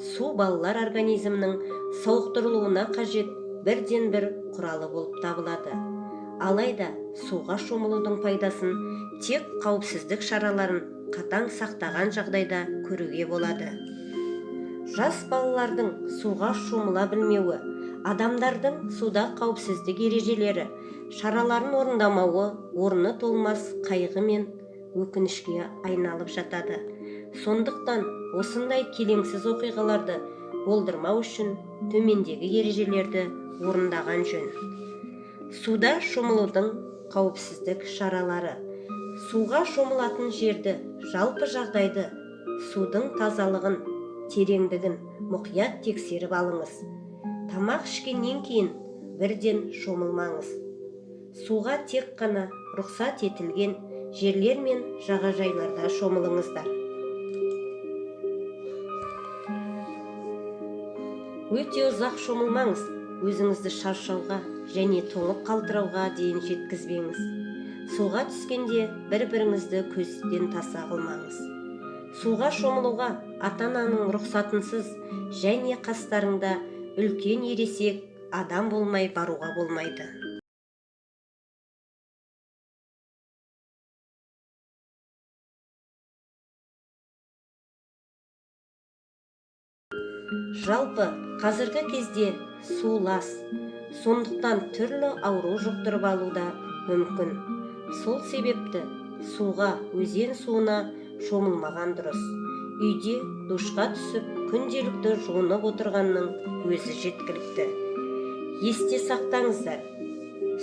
Су балалар организмінің сауықтырылуына қажет бірден-бір құралы болып табылады. Алайда суға шомылудың пайдасын тек қауіпсіздік шараларын қатаң сақтаған жағдайда көруге болады. Жас балалардың суға шомыла білмеуі, адамдардың суда қауіпсіздік ережелері, шараларын орындамауы орны толмас қайғы мен өкінішке айналып жатады. Сондықтан осындай келеңсіз оқиғаларды болдырмау үшін төмендегі ережелерді орындаған жөн. Суда шомылудың қауіпсіздік шаралары. Суға шомылатын жерді, жалпы жағдайды, судың тазалығын, тереңдігін мұқият тексеріп алыңыз. Тамақ ішкеннен кейін бірден шомылмаңыз. Суға тек қана рұқсат етілген жерлер мен жағажайларда шомылыңыздар. Өте ұзақ шомылмаңыз, өзіңізді шаршауға және тоңып қалтырауға дейін жеткізбеңіз. Суға түскенде бір-біріңізді көзден таса қылмаңыз. Суға шомылуға ата-ананың рұқсатынсыз және қастарыңда үлкен ересек адам болмай баруға болмайды. Жалпы, қазіргі кезде су лас, сондықтан түрлі ауру жұқтырып алу да мүмкін. Сол себепті суға, өзен суына шомылмаған дұрыс. Үйде душқа түсіп, күнделікті жуынып отырғанның өзі жеткілікті. Есте сақтаңыздар,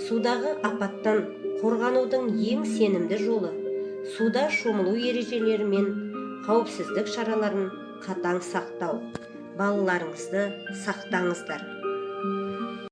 судағы апаттан қорғанудың ең сенімді жолы суда шомылу ережелері мен қауіпсіздік шараларын қатаң сақтау. Балаларыңызды сақтаңыздар.